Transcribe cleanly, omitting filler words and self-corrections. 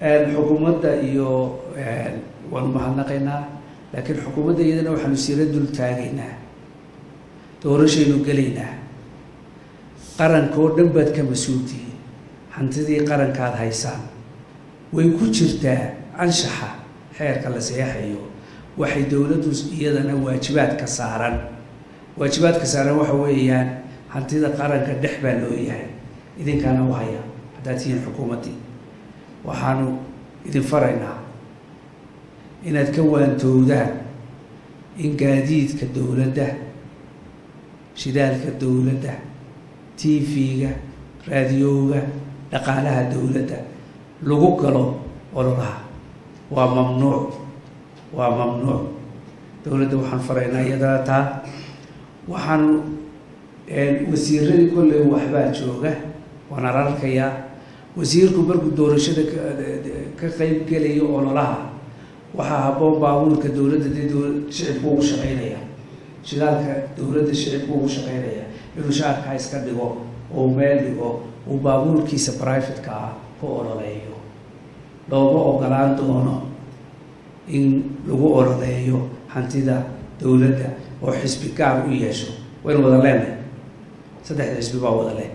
Xukuumadda iyo waanu mahadnaqaynaa, laakiin xukuumadda iyadana waxaanu siira dul taagaynaa. Doorashaynu gelaynaa, qaranka oo dhan baad ka mas-uultihiin, hantidii qarankaad haysaan way ku jirtaa anshaxa xeerka la seexayo. Waxay dowladdu iyadana waajibaadka saaran, waajibaadka saaran waxa weeyaan hantida qaranka dhex baa loo yahay, idinkaana u haya haddaad tihiin xukuumaddii. Waxaanu idin faraynaa inaad ka waantowdaan in gaadiidka dowladda, shidaalka dowladda, TV-ga, raadiyowga, dhaqaalaha dowladda lagu galo ololaha. Waa mamnuuc, waa mamnuuc. Dowladda waxaan faraynaa iyadana taa. Waxaanu wasiiradii kolley waxbaa jooga, waan ararkayaa. Wasiirku markuu doorashada ka qeyb gelayo ololaha, waxaa habboon baabuurka dowladda, dee shicibku ugu shaqeynaya, shidaalka dowladda shicibku ugu shaqeynaya, inuu shaarkaa iska dhigo oo meel dhigo, uu baabuurkiisa private-ka ah ku ololeeyo. Looma ogolaan doono in lagu ololeeyo hantida dowladda oo xisbi gaar u yeesho. Waynu wada leenahay, saddexda xisbi baa wada leh.